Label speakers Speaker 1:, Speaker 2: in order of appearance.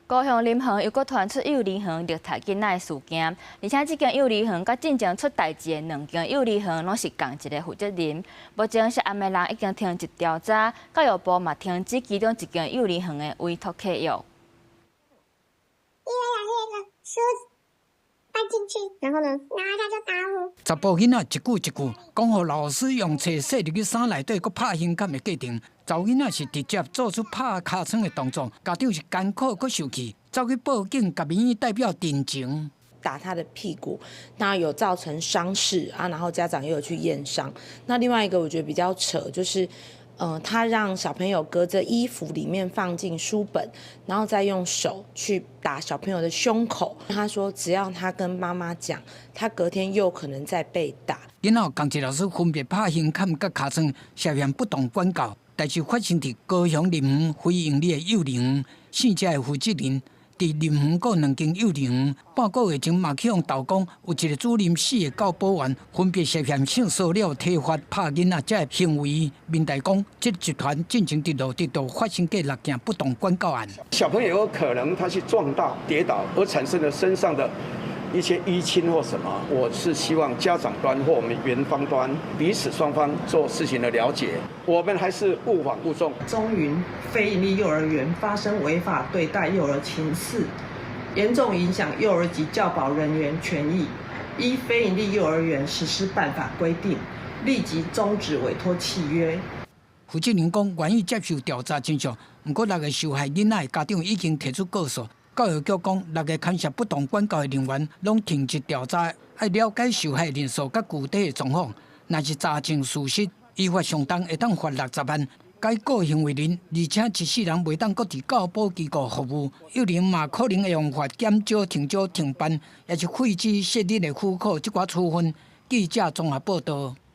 Speaker 1: 高雄林園又閣傳出幼兒園虐待囡仔的事件，而且這間幼兒園佮進前出代誌的兩間幼兒園攏是仝一个負責人。目前涉案的人已經停職調查，教育部嘛停止其中一間幼兒園的委託契約。
Speaker 2: 因為老師那個書搬進去，
Speaker 3: 然後呢？
Speaker 2: 然後他就打我。
Speaker 4: 查埔囡仔一句一句講，予老師用冊塞入去衫內底，閣拍胸坎的過程。查某囡仔是直接做出拍尻川的動作，家長是艱苦閣受氣，走去報警，共民意代表陳情。
Speaker 5: 打他的屁股，那有造成傷勢啊，然後家長又有去驗傷。那另外一個我覺得比較扯，就是，他讓小朋友隔着衣服裡面放進書本，然後再用手去打小朋友的胸口。他說只要他跟媽媽講，他隔天又可能再被打。
Speaker 4: 囡仔仝一老師分別拍胸坎佮尻川，涉嫌不當管教。代誌發生佇高雄林園非營利的幼兒園，姓謝的負責人佇林園閣兩間幼兒園，半個月前嘛去予投講，有一个主任、四个教保員分別涉嫌性騷擾、體罰、拍囡仔這个行為。民代講，這個集團進前佇蘆竹都發生過六件不當管教案。
Speaker 6: 小朋友有可能他去撞到、跌倒而產生了身上的一些淤青或什麼，我是希望家長端或我們園方端彼此雙方做事情的了解，我們還是勿枉勿縱。
Speaker 7: 中雲非營利幼兒園發生違法對待幼兒情事，嚴重影響幼兒及教保人員權益，依非營利幼兒園實施辦法規定，立即終止委託契約。
Speaker 4: 負責人講，願意接受調查真相，毋過六个受害囡仔的家長已經提出告訴。教育局講，六个牽涉不當管教的人員攏停職調查，愛了解受害人數佮具體的狀況。若是查證屬實，依法上重會當罰60萬，解雇行為人，而且一世人袂當閣佇教保機構服務。幼兒園嘛可能會予罰減招、停招、停辦，抑是廢止設立的許可這寡處分。記者綜合報導。